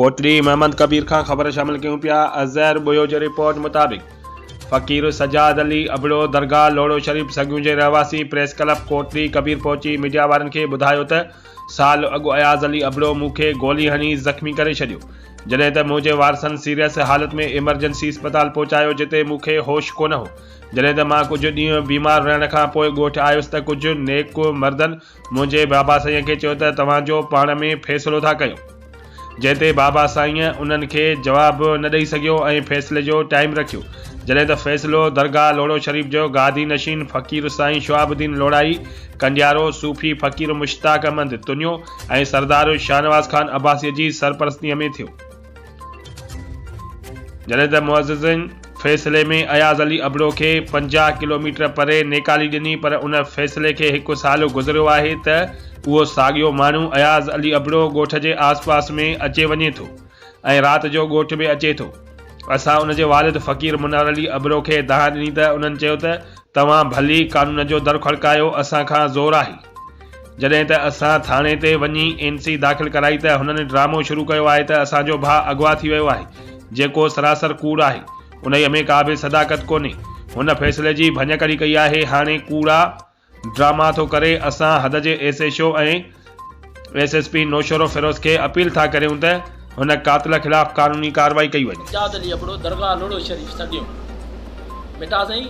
ڪوٽڙي محمد ڪبير کان خبر شامل ڪيون پيا اظهر ٻوهيو جي رپورٽ مطابق فقير سجاد علي ابڙو درگاهه لوڙهو شريف سڳيون جي رهواسين پريس ڪلب ڪوٽڙي ڪبير پهچي ميڊيا وارن کي ٻڌايو ته سال اڳ اياز علي ابڙو مون کي گولي هڻي زخمي ڪري ڇڏيو جڏهن ته منهنجي وارثن سيريس حالت ۾ ايمرجنسي اسپتال پهچايو جتي مون کي هوش ڪونه هو جڏهن ته مان ڪجهه ڏينهن بيمار رهڻ کان پوء ڳوٺ آيس ته ڪجهه نيڪ مردن منهنجي بابا سائين کي چيو ته توهان جو پاڻ ۾ فيصلو ٿا ڪيون جنهن تي بابا سائين انهن کي جواب نه ڏئي سگهيو ۽ فيصلي جو ٽائيم رکيو جڏهن ته فيصلو درگاهه لوڙهو شريف جو گادي نشين فقير سائين شهاب الدين لوڙهائي ڪنڊيارو، صوفي فقير مشتاق احمد تنيو ۽ سردار شاهنواز خان عباسي جي سرپرستيء ۾ ٿيو. جڏهن ته معززين فيصلي ۾ اياز علي ابڙو کي 50 ڪلوميٽر پري نيڪالي ڏني پر ان فيصلي کي هڪ سال گذريو آهي ته اهو ساڳيو ماڻهو اياز علي ابڙو ڳوٺ جي آس پاس ۾ اچي وڃي ٿو ۽ رات جو ڳوٺ به اچي ٿو. اسان ان جي والد فقير منور علي ابڙو کي دانهن ڏني ته انهن چيو ته توهان ڀلي قانون جو در کڙڪايو اسان کان زور آهي. جڏهن ته اسان ٿاڻي تي وڃي اين سي داخل ڪرائي ته هنن ڊرامو شروع ڪيو آهي ته اسان جو ڀاء اغوا ٿي ويو آهي جيڪو سراسر ڪوڙ آهي انهيء ۾ ڪا به صداقت ڪونهي هن فيصلي جي ڀڃڪڙي ڪئي آهي هاڻي ڪوڙا ڊراما ٿو ڪري اسان حد جي S H O ۽ S S P Naushahro Feroze کي اپيل ٿا ڪريون ته هن قاتل خلاف قانوني ڪارروائي ڪئي وڃي. سجاد علي ابڙو درگاهه لوڙهو شريف سڏيو. مٺا سائين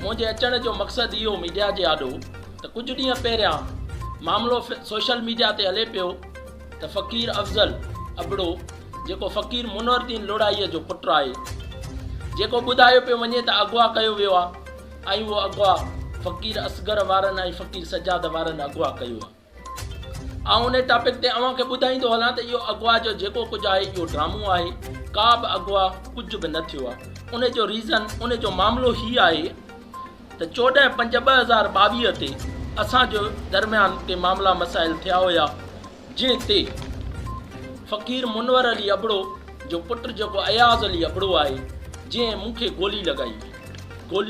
منهنجي اچڻ جو مقصد اهو ميڊيا جي آڏو ته ڪجهه ڏينهن پهريان معاملو سوشل ميڊيا تي هلي پيو ته فقير افضل ابڙو جيڪو فقير منور الدين لوڙهائي جو پٽ آهي جيڪو ٻڌايو پيو وڃي ته اغوا ڪيو ويو آهي ۽ اهو اغوا فقير اصغر وارن ۽ فقير سجاد وارن اغوا ڪيو آهي. آئون انهي ٽاپڪ تي اوهان کي ٻڌائيندو هلان ته اهو اغوا جو جيڪو ڪجهه آهي اهو ڊرامو آهي ڪا به اغوا ڪجهه به نه ٿيو آهي انهي جو ريزن انهي جو معاملو هي آهي ته 14 5 2022 تي اسان جو درميان ڪي معاملا مسائل ٿيا هيا جنهن تي فقير منور علي ابڙو جو پٽ جيڪو اياز علي ابڙو آهي جنهن مون کي گولي لڳائي هئي.